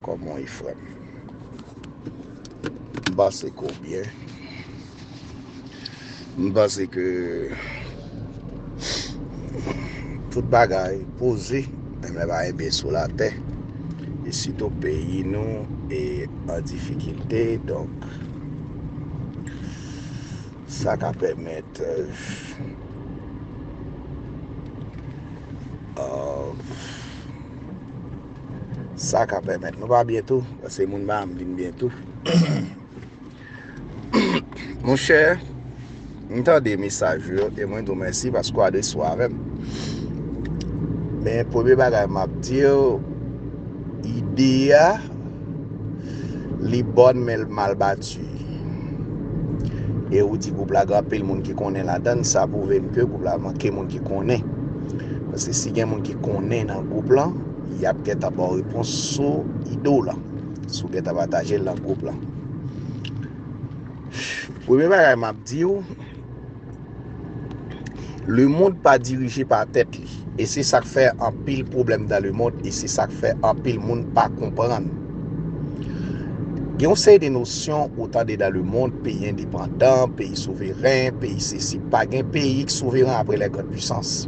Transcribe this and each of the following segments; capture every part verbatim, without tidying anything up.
Kòman w ye, frè m? M panse ke w byen. M panse ke tout bagay poze, enben pa enben sou latè. E sitou peyi nou e an difikilte, donk sa ka pèmèt, euh, euh, sa ka pèmèt nou pa byen tou, paske moun pa janm vin byen tou. Monchè, m tande mesaj ou yo e mwen di w mèsi paske w adrese w avè m. Men premye bagay m ap di w, ide a, li bòn men l mal bati. E ou di gwoup la gen anpil moun ki konnen ladan l, sa pwouve m ke gwoup la manke moun ki konnen. Paske si gen moun ki konnen nan gwoup lan, y ap gentan ba w repons sou ide w lan, si w gentan pataje l nan gwoup lan. Premye bagay m ap di w, lemonn pa dirije pa tèt li. E se sa k fè anpil pwoblèm dan lemonn, e se sa k fè anpil moun pa konprann. Gen yon seri de nosyon ou tande dan lemonn, peyi endepandan, peyi souveren, peyi sesi. Pa gen peyi ki souveren apre les grandes puissances.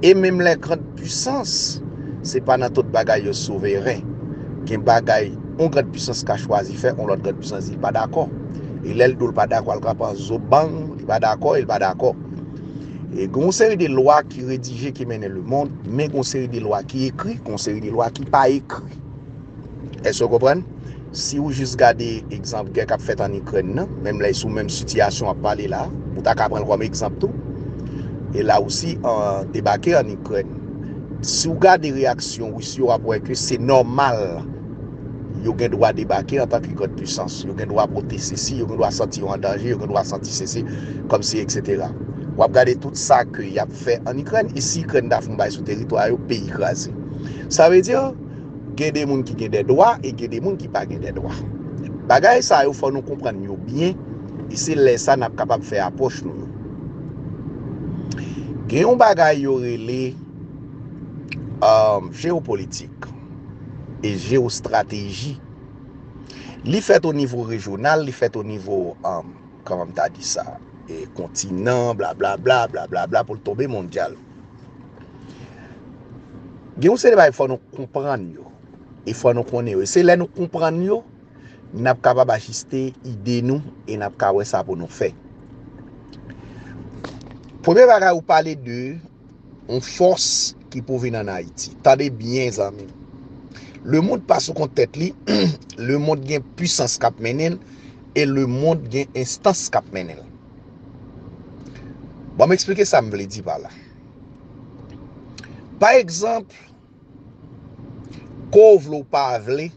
E menm les grandes puissances, se pa nan tout bagay yo souveren. Gen bagay yon grann pisans ka chwazi fè, yon lòt grann pisans di l pa dakò. E lè l di w l pa dakò, l ka pran zo bang, li pa dakò, e l pa dakò. E gen yon seri de lwa ki redije, ki mennen lemonn, men gen yon seri de lwa ki ekri, gen yon seri de lwa ki pa ekri. Èske w konprann? Si w jis gade egzanp gè k ap fèt ann Ikrèn nan, menm lè sou menm sitiyasyon w ap pale la, ou ta ka pran l kòm egzanp tou. E la osi, an, debake ann Ikrèn. Si w gade reyaksyon Ris yo, w ap wè ke se nòmal yo gen dwa debake antanke grann pisans. Yo gen dwa pote sesi, yo gen dwa santi yo an danje, yo gen dwa santi sesi, kòmsi, etsetera. W ap gade tout sa ke y ap fè ann Ikrèn, e si Ikrèn ta fè yon bagay sou teritwa yo, peyi kraze. Sa vle di, gen de moun ki gen de dwa e gen de moun ki pa gen de dwa. Bagay sa yo, fò nou konprann yo byen, e se lè sa n ap kapab fè apwòch nou yo. Gen yon bagay yo rele, um, jewopolitik e jewostrateji. Li fèt o nivo rejyonal, li fèt o nivo, um, kòman m ta di sa, e kontinan, blablabla, blablabla, pou l tonbe mondyal. Gen yon seri de bagay fò nou konprann yo, e fò nou konnen yo. E se lè nou konprann yo, n ap kapab ajiste ide nou, e n ap ka wè sa pou nou fè. Premye bagay, ou pale de yon fòs ki pou vin ann Ayiti. Tande byen, zanmi m. Lemonn pa sou kont tèt li, lemonn gen pisans k ap mennen l, e lemonn gen enstans k ap mennen l. Ban m eksplike sa m vle di pa la. Pa egzanp, ke w vle w pa vle,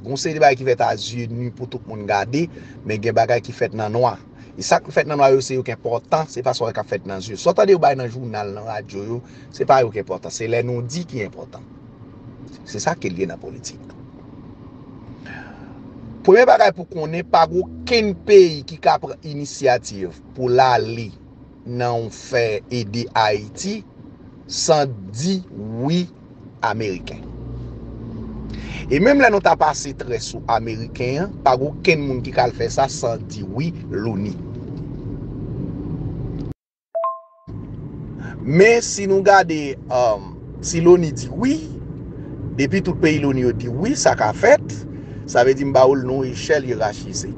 gen yon seri de bagay ki fèt a zye ni pou tout moun gade, men gen bagay ki fèt nan nwa. E sa k fèt nan nwa yo, se yo k enpòtan, se pa sa w wè k ap fèt nan zye. Sa w tande yo bay nan jounal, nan radyo yo, se pa yo k enpòtan, se lè nou di ki enpòtan. Se sa ke l ye nan politik. Premye bagay pou konnen, pa gen okenn peyi ki ka pran inisyativ pou l ale nan yon fè ede Ayiti san di wi Ameriken. E menm lè nou ta pase trè sou Ameriken an, pa gen okenn moun ki ka al fè sa san di wi Loni. Men si nou gade, um, si Loni di wi, depi tout peyi Loni yo di wi, sa ka fèt, sa vle di m ba w l nan yon echèl yerachize.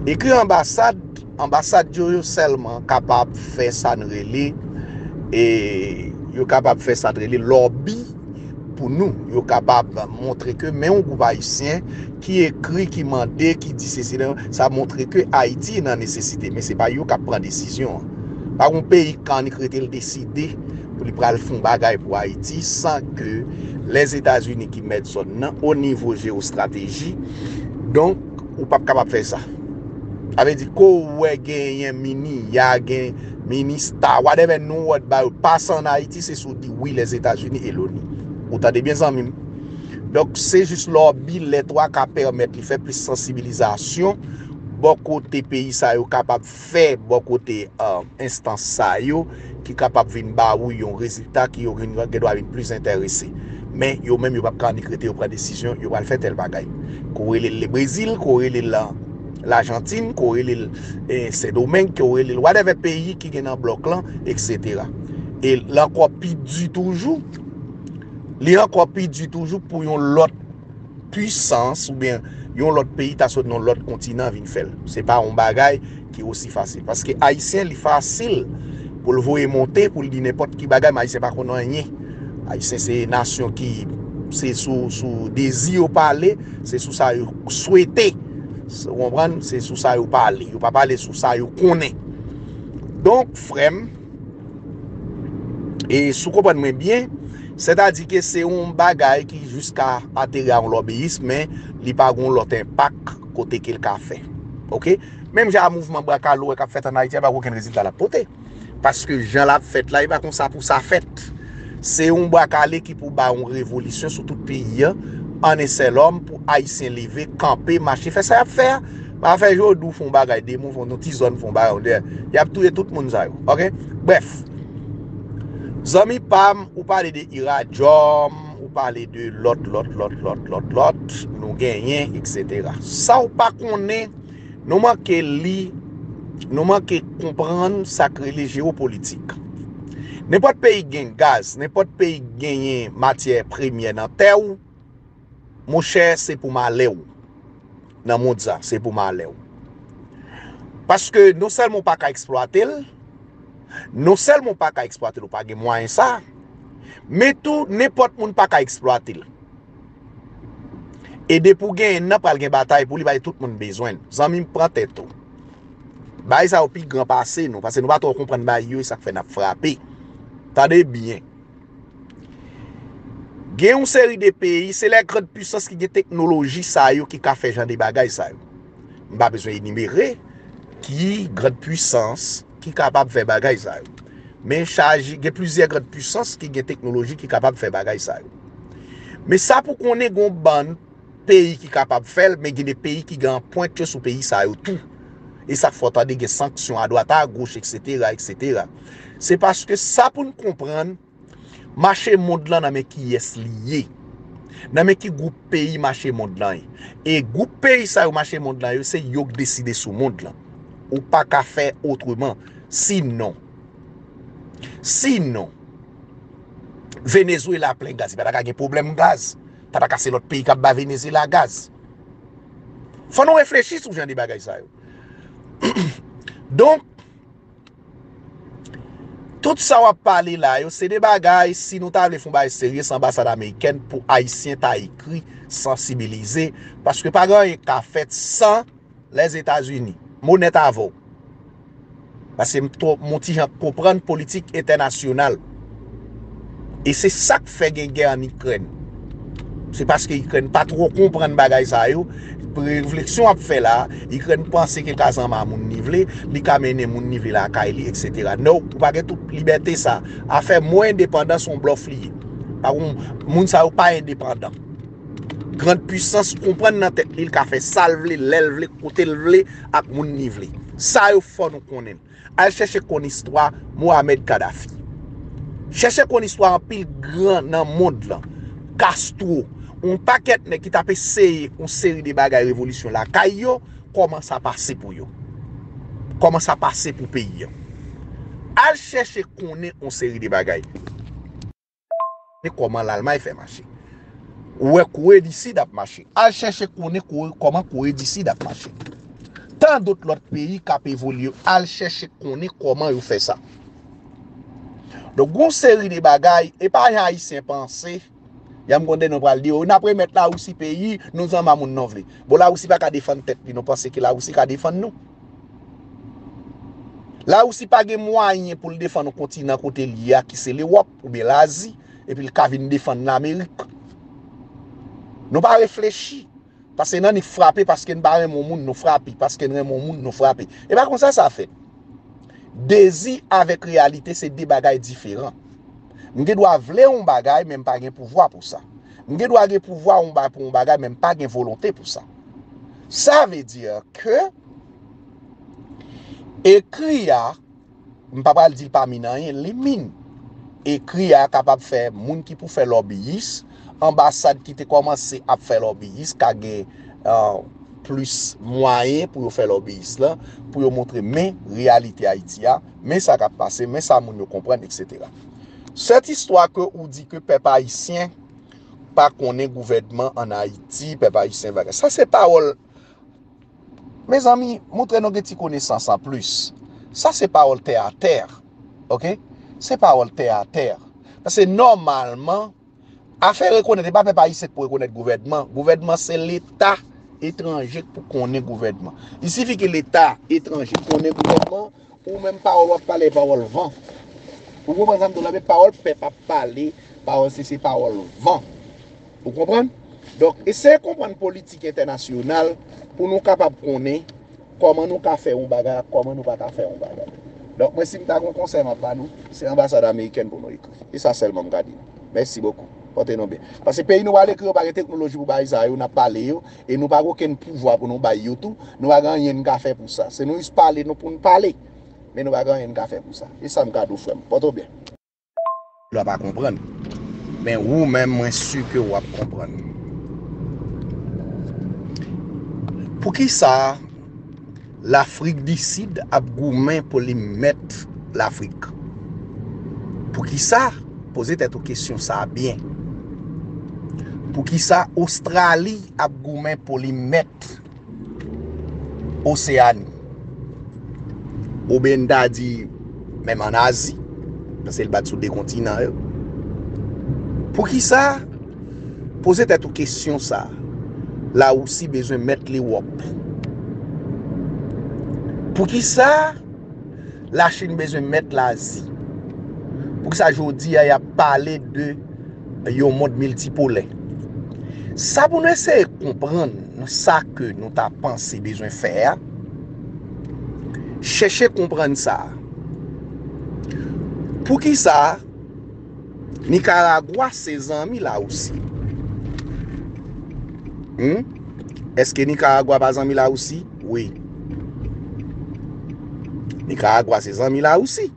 E ke anbasad, anbasad yo, yo sèlman kapab fè sa n rele, e yo kapab fè sa n rele lòbi pou nou. Yo kapab montre ke men yon gwoup ayisyen ki ekri, ki mande, ki di sesi, sa montre ke Ayiti nan nesesite, men se pa yo k ap pran desizyon an. Pa yon peyi k annik rete l deside pou li pral fè yon bagay pou Ayiti san ke Lèzetazini ki mèt zòn nan o nivo jewostrateji. Donk, ou p ap kapab fè sa. Sa vle di, ke w wè genyen mini, ya gen minista, whatever, nou wòt ba yo, pase ann Ayiti, se si w di wi Lèzetazini e Loni. Ou tande byen, zanmi m? Donk, se jis lòbi lèt ou a ka pèmèt li fè plis sansibilizasyon bò kote peyi sa yo kapab fè, bò kote, euh, enstans sa yo ki kapab vin ba ou yon rezilta ki yo gen, gen dwa vin plis enterese. Men yo menm yo p ap ka annik rete, yo pran desizyon, yo pral fè tèl bagay. Ke w rele l Lebrezil, ke w rele l Lajantin, ke w rele l eh, Sendomeng, ke w rele l whatever peyi ki gen nan blòk lan, et cetera. E l ankò pi di toujou, li ankò pi di toujou pou yon lòt pwisans oubyen yon lòt peyi ta sot nan lòt kontinan vin fè l. Se pa yon bagay ki osi fasil. Paske Ayisyen, li fasil pou l voye monte, pou l di nenpòt ki bagay, men Ayisyen pa konn anyen. Ayisyen se nasyon ki, se sou, sou dezi yo pale, se sou sa yo swete. Ou konprann? Se sou sa yo pale. Yo pa pale sou sa yo konnen. Donk, frè m, e si w konprann mwen byen, sètadi ke se yon bagay ki jis ka ateri a yon lòbiyis, men li pa gen yon lòt enpak kote ke l ka fè. Oke? Menm jan a mouvman bwa kale w wè k ap fèt ann Ayiti a, pa gen okenn rezilta l ap pote. Paske jan l ap fèt la, e pa konsa pou sa fèt. Se yon bwa kale ki pou ba yon revolisyon sou tout peyi an, an en sèl òm, pou Ayisyen leve, kanpe, mache, fè sa y ap fè a. Pa fè Jodou fè yon bagay, Demon fè yon ti zòn fè yon bagay, y ap touye tout moun sa yo. Oke? Brèf. Zanmi pa m, ou pale de Iradjòm, ou pale de lòt, lòt, lòt, lòt, lòt, lòt, nou genyen, et cetera. Sa w pa konnen, nou manke li, nou manke konprann sa k rele jewopolitik. Nenpòt peyi k gen gaz, nenpòt peyi k genyen matyè premyè nan tè w, monchè, se pou malè w. Nan mond sa, se pou malè w. Paske non sèlman w pa ka eksplwate l, non sèlman w pa ka eksplwate l, ou pa gen mwayen sa, men tou, nenpòt moun pa ka eksplwate l. E depi w genyen nan, pral gen batay pou li, bay tout moun bezwen l. Zanmi m, pran tèt ou. Bagay sa yo pi gran pase nou, paske nou pa twò konprann bagay yo, e sa k fè n ap frape. Tande byen. Gen yon seri de peyi, se lè grand pwisans ki gen teknoloji sa yo ki ka fè jan de bagay sa yo. M pa bezwen enimere ki grand pwisans ki kapab fè bagay sa yo. Men chaje, gen plizyè grand pwisans ki gen teknoloji ki kapab fè bagay sa yo. Men sa pou konnen, gen yon bann peyi ki kapab fè l, men gen de peyi ki gen anpwent yo sou peyi sa yo tou. E sa k fè w tande gen sanksyon adwat agoch, et cetera, et cetera. Se paske sa pou n konprann, mache mond lan nan men kiyès li ye. Nan men ki gwoup peyi mache mond lan ye. E gwoup peyi sa yo mache mond lan yo, se yo k deside sou mond lan. Ou pa ka fè otreman. Sinon, sinon, Venezwela plen gaz, li pa ta ka gen pwoblèm gaz. Ta pa ka se lòt peyi k ap ba Venezwela gaz. Fò nou reflechi sou jan de bagay sa yo. Donk, tout sa w ap pale la yo, se de bagay, si nou ta vle fè yon bagay serye, se anbasad amerikèn pou Ayisyen ta ekri, sansibilize, paske pa gen anyen k ka fèt san Lèzetazini. M onèt avè w. Paske m twò, m on ti jan konprann politik entènasyonal. E se sa k fè gen gè ann Ikrèn. Se paske Ikrèn pa twò konprann bagay sa yo. Refleksyon w ap fè la, Ikrèn panse ke l ka zanma moun li vle, li ka mennen moun li vle lakay li, et cetera. No, ou pa gen tout libète sa. Afè mwen endepandan se yon blòf li ye. Pa yon, moun sa yo pa endepandan. Grand pwisans konprann nan tèt li, l ka fè sa l vle, lè l vle, kote l vle, ak moun li vle. Sa yo fò nou konnen l. Al chèche konn istwa Mohamed Kadhafi. Chèche konn istwa anpil gran nan mond lan. Castro, yon pakèt nèg ki t ap eseye yon seri de bagay revolisyon lakay yo, kòman sa pase pou yo. Kòman sa pase pou peyi an. Al chèche konnen yon seri de bagay. Konnen kòman Lalmay fè mache. Ou wè Kore di Sid ap mache. Al chèche konnen Kore, kòman Kore di Sid ap mache. Tan dòt lòt peyi k ap evolye, al chèche konnen kòman yo fè sa. Donk, gon seri de bagay, e pa jan Ayisyen panse, y ap konn de nou pral di, o, n ap remèt Larisi peyi, nou zanma moun nou vle. Bon, Larisi pa ka defann tèt li, nou panse ke Larisi ka defann nou? Larisi pa gen mwayen pou l defann yon kontinan kote l ye a, ki se Lewòp oubyen Lazi, epi l ka vin defann Lamerik. Nou pa reflechi. Paske n annik frape, paske n pa renmen yon moun, nou frape. Paske n renmen yon moun, nou frape. E pa konsa sa fèt. Dezi avèk reyalite se de bagay diferan. M gen dwa vle yon bagay, men m pa gen pouvwa pou sa. M gen dwa gen pouvwa yon ba-, pou yon bagay, men m pa gen volonte pou sa. Sa vle di ke ekri a, m pa pral di l pa min anyen, li min. Ekri a kapab fè moun ki pou fè lòbiyis anbasad ki te kòmanse ap fè lòbiyis ka gen uh, plis mwayen pou yo fè lòbiyis lan, pou yo montre men reyalite Ayiti a, men sa k ap pase, men sa moun yo konprann, etsetera. Sèt istwa ke ou di ke pèp ayisyen pa konnen gouvènman ann Ayiti, pèp ayisyen bagay. Sa se pawòl Mezanmi, montre nou gen ti konesans anplis. Sa se pawòl tè atè. Oke? Se pawòl tè atè. Paske nòmalman, afè rekonèt, e pa pèp ayisyen k pou rekonèt gouvènman. Gouvènman se leta etranje k pou konnen gouvènman. Li sifi ke leta etranje konnen gouvènman, ou menm pawòl w ap pale, pawòl van. Ou konprann sa m di w la, men pawòl pèp ap pale, pawòl se, se pawòl van. Ou konprann? Donk, eseye konprann politik entènasyonal pou nou kapab konnen kòman nou ka fè yon bagay ak kòman nou pa ka fè yon bagay. Donk, mwen, si m ta gen yon konsèy m ap ba nou, se anbasad amerikèn pou nou ekri. E sa sèlman m ka di nou. Mèsi bokou. Pòte nou byen. Paske peyi nou pral ekri yo pa gen teknoloji pou bagay sa yo, n ap pale yo, e nou pa gen okenn pouvwa pou nou bay yo tou, nou pa gen anyen n ka fè pou sa. Se nou jis pale nou pou n pale, men nou pa gen anyen n ka fè pou sa. E sa m ka di w, frè m. Pòte w byen. Lè w pa konprann. Men ou menm, mwen si ke w ap konprann. Poukisa Lafrik di Sid ap goumen pou li mèt Lafrik? Poukisa? Poze tèt ou kesyon sa a byen. Poukisa Ostrali ap goumen pou li mèt Oseyani? Oubyen n ta di menm ann Azi, paske l bat sou de kontinan yo. Poukisa? Poze tèt ou kesyon sa a. Lawousi bezwen mèt Lewòp. Poukisa Lachin bezwen mèt Lazi? Poukisa jodi a y ap pale de yon mond miltipolè? Sa pou nou eseye konprann nan sa ke nou ta panse bezwen fè a, chèche konprann sa. Poukisa Nikaragwa se zanmi Lawousi? Hmm? Èske Nikaragwa pa zanmi Lawousi? Wi. Nikaragwa se zanmi Lawousi.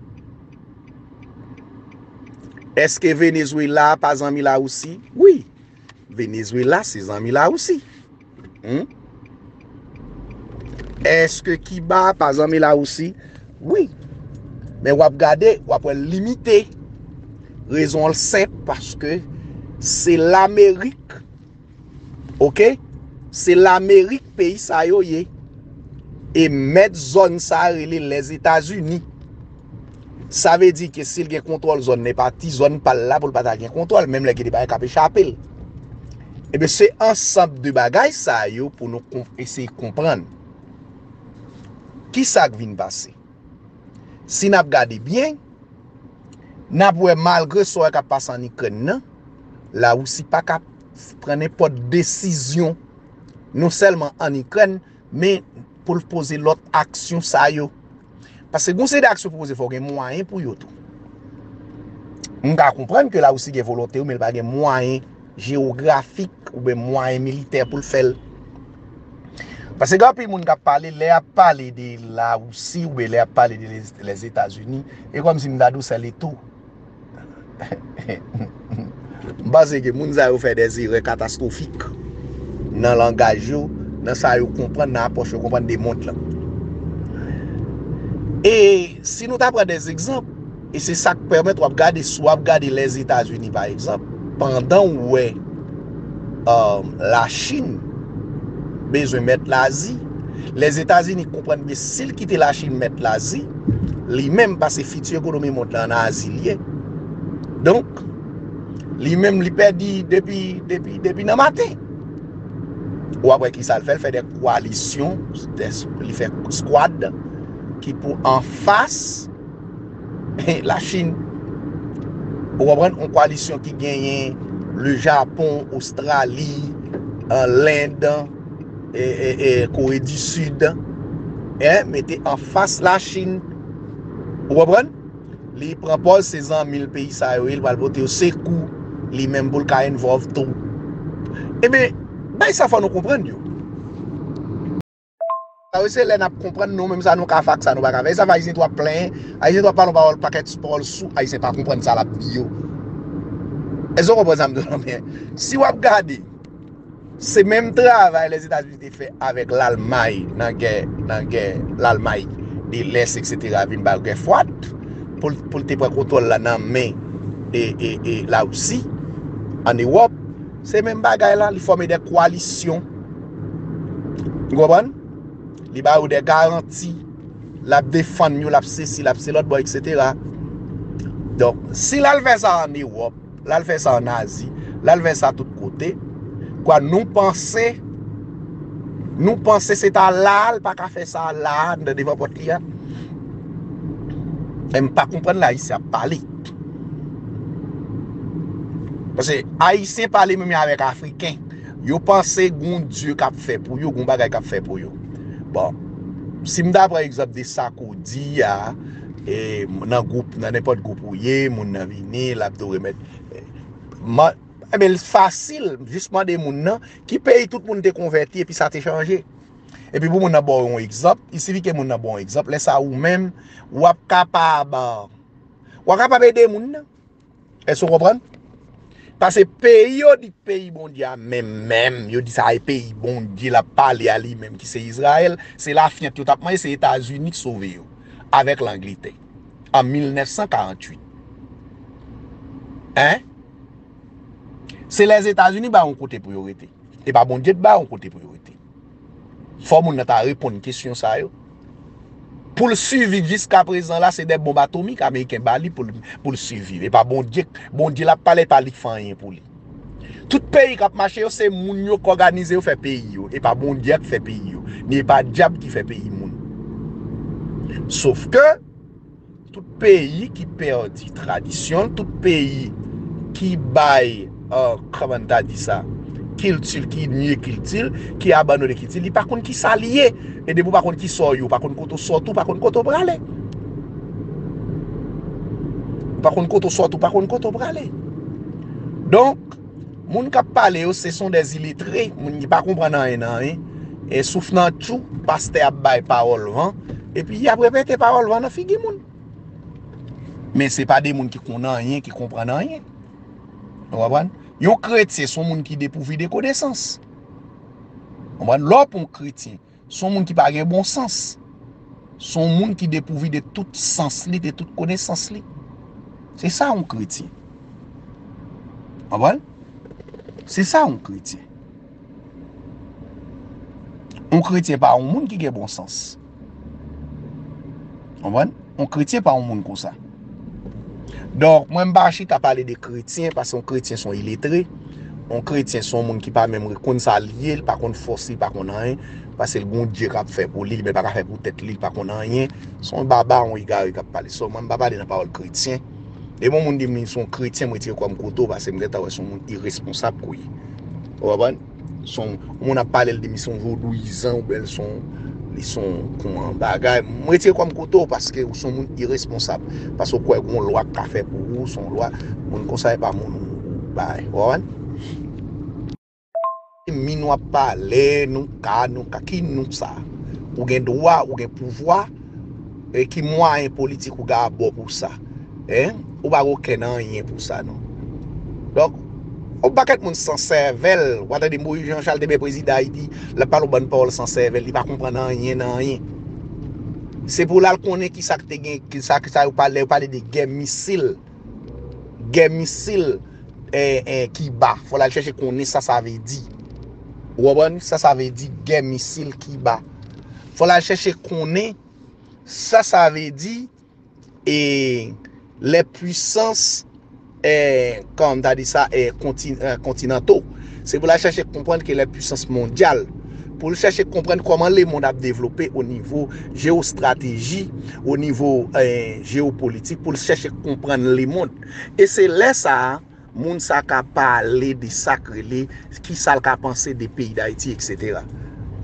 Èske Venezwela pa zanmi Lawousi? Wi. Venezwela se zanmi Lawousi. Hmm? Èske Kiba pa zanmi Lawousi? Wi. Men w ap gade, w ap wè l limite. Rezon an senp, paske se Lamerik, oke? Se Lamerik peyi sa yo ye. E mèt zòn sa a rele Lèzetazini. Sa vle di ke si l gen kontwòl zòn nan, e pa ti zòn pa l la pou l pa ta gen kontwòl, menm lè gen de bagay k ap echape l. Ebyen, se ansanm de bagay sa yo pou nou kon-, eseye konprann. Kisa k vin pase? Si n ap gade byen, n ap wè malgre sa w wè k ap pase ann Ikrèn nan, Lawousi pa ka pran nenpòt desizyon, non sèlman ann Ikrèn, men pou l poze lòt aksyon sa yo. Paske gon seri de aksyon pou poze, fò w gen mwayen pou yo tou. M ka konprann ke Lawousi gen volonte wi, men l pa gen mwayen jewografik oubyen mwayen militè pou l fè l. Paske gen anpil moun k ap pale, lè y ap pale de Lawousi oubyen lè y ap pale de Lèzetazini, e kòmsi m ta di w sèl e tou. M panse ke moun sa yo fè dè erè katastwofik nan langaj yo, nan sa yo konprann, nan apwòch yo konprann de mond lan. E si nou ta pran dè egzanp, e se sa k pèmèt w ap gade, si w ap gade Lèzetazini, pa egzanp, pandan w wè um, Lachin bezwen mèt Lazi. Lèzetazini konprann byen si l kite Lachin mèt Lazi, li menm, paske fiti ekonomi mond lan ann Azi l ye. Donk, li menm li pèdi depi, depi, depi nan maten. Ou ap wè kisa l fè, l fè de koalisyon, de, li fè skwad ki pou anfas Lachin. Ou konprann? Yon koalisyon ki genyen le Japon, Ostrali, eh, Lend, e, e, e Kore di Sid, en, mete anfas Lachin. Ou konprann? Li pran pòz se zanmi l peyi sa yo ye, li pral pote yo sekou, li menm pou l ka involve tou. Ebyen, bay sa fò nou konprann yo. Sa yo se lè n ap konprann nou menm sa nou ka fè ak sa nou pa ka fè. E sa fè Ayisyen tou ap plenyen, Ayisyen tou ap pale yon pawòl pakèt pawòl sou, Ayisyen pa konprann sa l ap di yo. Èske w konprann sa m di w la? Men, si w ap gade, se menm travay Lèzetazini te fè avèk Lalmay nan gè, nan gè Lalmay de Lès, etsetera, vin ba gè fwad, pou l, pou l te pran kontwòl la nan men e, e, e Larisi, ann Ewòp. Se menm bagay la, li fòme de kowalisyon. Ou konprann? Li ba yo de garanti. L ap defann yo, l ap sesi, l ap se lòt bò, etsetera. Donk, si l al fè sa ann Ewòp, l al fè sa ann Azi, l al fè sa tout kote, kwa nou panse, nou panse se ta la a, l pa ka fè sa la a, anndan devan pòt li a? E m pa konprann lè Ayisyen ap pale. Paske Ayisyen pale menm jan avèk Afriken. Yo panse gon Dye k ap fè pou yo, gon bagay k ap fè pou yo. Bon, si m ta pran egzanp de Sarkozy a, e, nan gwoup, nan nenpòt gwoup ou ye, moun nan vini, l ap tou remèt. Man, ebyen, l fasil, jis mande moun nan, ki peyi tout moun te konvèti epi sa te chanje? Epi pou moun nan ba w yon egzanp, il sifi ke moun nan ba w yon egzanp, lè sa a ou menm, w ap kapab, w ap kapab ede moun nan. Èske w konprann? Paske peyi yo di peyi Bondye a menm, menm, yo di sa e peyi Bondye l ap pale a li menm ki se Izrayèl, se lafyant yo t ap manje, se Etazini k sove yo, avèk Langletè, an mil nèf san karanntuit. Hein? Se Lèzetazini ba yo yon kote pou yo rete. E pa Bondye t ba yo yon kote pou yo rete. Fò moun nan ta reponn kesyon sa yo. Pou l siviv jiska prezan la, se de bonb atomik ameriken ba li pou l, pou l siviv. E pa Bondye, Bondye l ap pale, e pa li k fè anyen pou li. Tout peyi k ap mache yo, se moun yo k òganize yo fè peyi yo. E pa Bondye a k fè peyi yo. Ni e pa dyab ki fè peyi moun. Sof ke, tout peyi ki pèdi tradisyon l, tout peyi ki bay, euh, kòman n ta di sa, kilti l, ki nye kilti l, ki abandone kilti l, li pa konn ki sa l ye. E depi w pa konn ki sa w ye, w pa konn kote w sòti, w pa konn kote w prale. W pa konn kote w sòti, w pa konn kote w prale. Donk, moun k ap pale yo, se son dè iletre, moun ki pa konprann anyen nan anyen. E souf nan tchou, pastè ap bay pawòl van, epi y ap repete pawòl van nan figi moun. Men se pa de moun ki konn anyen, ki konprann anyen. Ou konprann? Yon kretyen se yon moun ki depouvi de konesans. Ou konprann? Lè w pran yon kretyen, se yon moun ki pa gen bon sans. Se yon moun ki depouvi de tout sans li, de tout konesans li. Se sa yon kretyen. Ou konprann? Se sa yon kretyen. Yon kretyen pa yon moun ki gen bon sans. Konprann? Yon kretyen pa yon moun konsa. Donk, mwen m pa chita pale de kretyen, paske yon kretyen se yon iletre. Yon kretyen se yon moun ki pa menm konn sa l ye, li pa konn fòs li, li pa konn anyen. Paske l gon Dye k ap fè pou li, men l pa ka fè pou tèt li, li pa konn anyen. Se yon baba, yon egare k ap pale. So, mwen m pa pale nan pawòl kretyen. Depi yon moun di m li se yon kretyen, mwen retire kò m kote w, paske m gentan wè se yon moun iresponsab ke w ye. Ou konprann? Se yon moun ap pale, l di m li se yon vodouyizan, oubyen l se yon, li se yon kouman bagay. Mwen retire kò m kote w, paske ou se yon moun iresponsab. Paske w kwè gon lwa k ka fè pou ou, se yon lwa, moun konsa e pa moun ou, ou bay. Ou konprann? Min w ap pale, nou ka, nou ka, ki nou sa? Ou gen dwa, ou gen pouvwa, e ki mwayen politik ou gen abò pou sa? Hein? Ou pa gen okenn anyen pou sa, non. Donk, yon pakèt moun san sèvèl, w a tande Moïse Jean Charles te byen prezidan Ayiti, l ap pale yon bann pawòl san sèvèl, li pa konprann anyen nan anyen. Se pou l al konnen ki sa k te gen, ki sa, ki sa yo pale, yo pale de gè misil. Gè misil, eh, eh, Kiba. Fò l al chèche konnen sa sa vle di. Ou konprann? Sa sa vle di gè misil Kiba. Fò l al chèche konnen sa sa vle di, e, lè pwisans, eh, kòman m ta di sa, eh, konti-, eh, kontinanto. Se pou l al chèche konprann ke lè pwisans mondyal. Pou l chèche konprann kòman lemonn ap devlope o nivo jewostrateji, o nivo, eh, jewopolitik, pou l chèche konprann lemonn. E se lè sa a, moun sa ka pale de sa k rele, ki sa l ka panse de peyi Dayiti, etsetera.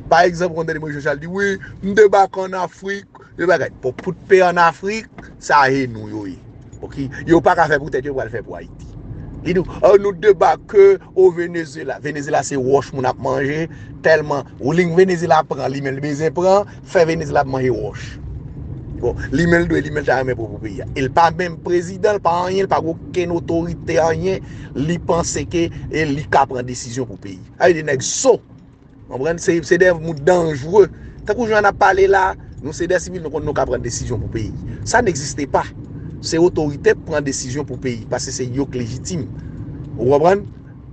Pa egzanp, ou konn tande Moïse Jean Charles di, "Wi, m debake ann Afrik, de bagay." Bon, pout pe ann Afrik, sa e nou yo ye. Oke? Yo pa ka fè pou tèt yo, yo pral fè pou Ayiti. Li di w, "Oh, nou debake o Venezuela." Venezuela se wòch moun ap manje, tèlman ou li Venezuela pran, li menm li bezwen pran, fè Venezuela ap manje wòch. Bon, li menm l dwe, li menm l ta renmen pou, pou peyi a. E l pa menm prezidan, l pa anyen, l pa gen okenn otorite, anyen. Li panse ke e li ka pran desizyon pou peyi. Sa vle di nèg so. Konprann? Se, se de moun danjre. Tankou jan n ap pale la, nou se de sivil, nou konn nou ka pran desizyon pou peyi. Sa n'existe pas. Se otorite k pran desizyon pou peyi, paske se yo k lejitim. Ou konprann?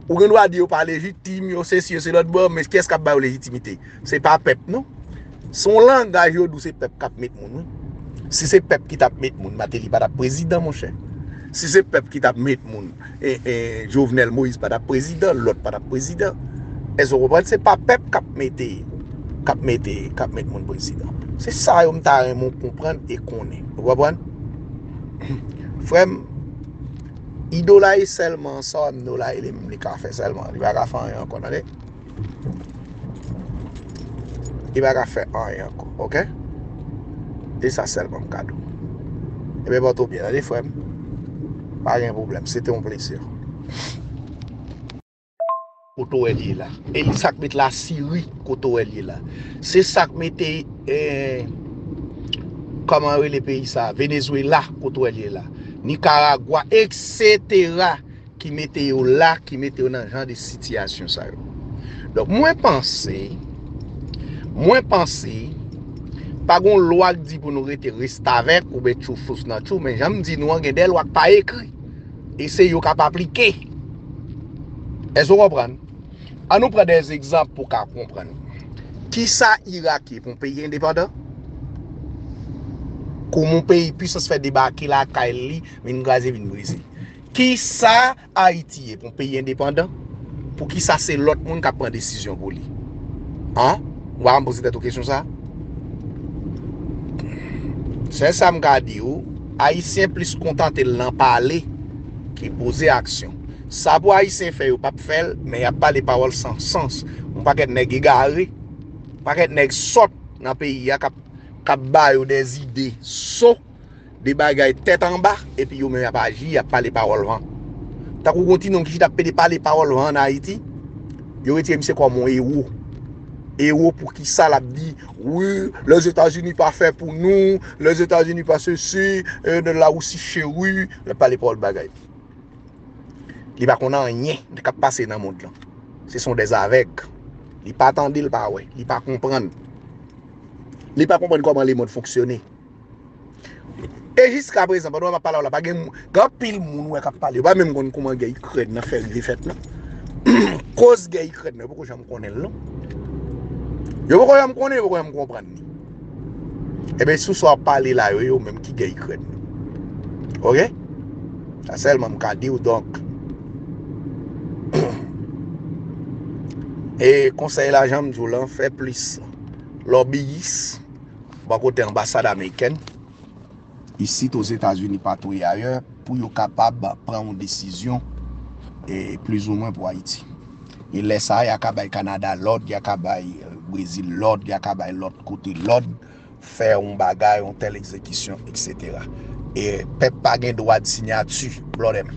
Ou gen dwa di yo pa lejitim, yo sesi, yo se lòt bò, men kiyès k ap ba yo lejitimite? Se pa pèp, non. Se yon langaj yo di w se pèp k ap met moun, wi. Si se pèp ki t ap met moun, Mateli pa t ap prezidan, monchè. Si se pèp ki t ap met moun, e, e, Jovenel Moïse pa t ap prezidan, lòt pa t ap prezidan. Èske w konprann? Se pa pèp k ap mete, k ap mete, k ap met moun prezidan. Se sa yo m ta renmen w konprann e konnen. Ou konprann? Frè m, Ido la e sèlman sa w ap nou la e li menm li ka fè sèlman. Li pa ka fè anyen ankò, tande. Li pa ka fè anyen ankò, oke? E sa sèlman m ka di w. Ebyen, pòte w byen, tande, frè m. Pa gen pwoblèm, se te yon plezi. Kote w wè l ye la. E li sa k met Lasiri kote w wè l ye la. Se sa k mete, eh, kòman rele peyi sa? Venezuela kote w wè l ye la. Nicaragua, et cetera, ki mete yo la, ki mete yo nan jan de sitiyasyon sa yo. Donk, mwen panse, mwen panse, pa gon lwa k di pou nou rete restavèk oubyen tchoufous nan tchou, men jan m di nou an, gen de lwa k pa ekri. E se yo k ap aplike. Èske w konprann? An nou pran de egzanp pou w ka konprann. Kisa Irak ye pou yon peyi endepandan? Kòman yon peyi pwisans fè debake lakay li, vin kraze, vin brize? Kisa Ayiti ye pou yon peyi endepandan? Poukisa se lòt moun k ap pran desizyon pou li? An? Ou pa janm poze tèt ou kesyon sa? Sèl sa m ka di w, Ayisyen plis kontante l nan pale ke poze aksyon. Sa pou Ayisyen fè, yo p ap fè l, men y ap pale pawòl san sans. Yon pakèt nèg egare, yon pakèt nèg sòt nan peyi a k ap, k ap ba yo de zide so, de bagay tèt anba, epi yo menm y ap aji, y ap pale pawòl van. Tankou gon timoun ki chita ap pede pale pawòl van ann Ayiti, yo retire misye kòm yon ewo. Ewo pou kisa l ap di, wi, Lèzetazini pa fè pou nou, Lèzetazini pa sesi, e, la Russie chérie, l ap pale pawòl bagay. Li pa konn anyen de k ap pase nan mond lan. Se son dèzavèg. Li pa tande, li pa wè, li pa konprann. Li pa konprann kòman lemond fonksyone. E jiska prezan, pandan m ap pale w la, pa gen moun, gen anpil moun wè k ap pale. Yo pa menm konn kòman gè Ikrèn nan fè rive fèt, non. Koz gè Ikrèn nan, yo poko janm konnen l, non. Yo poko janm konnen, yo poko janm konprann li. Ebyen, sou sa w ap pale la, yo, yo menm ki gè Ikrèn. Oke? Sa sèlman m ka di w, donk. E konsèy la, jan m di w lan, fè plis lòbiyis bò kote anbasad amerikèn, isit Ozetazini, patou e ayè, pou yo kapab pran yon desizyon, e, plizoumwen pou Ayiti. E lè sa a, y a ka bay Kanada lòd, y a ka bay, e, Brezil lòd, y a ka bay lòt kote lòd, fè yon bagay, yon tèl egzekisyon, et cetera. E pèp pa gen dwa de sinyati, blòdè m.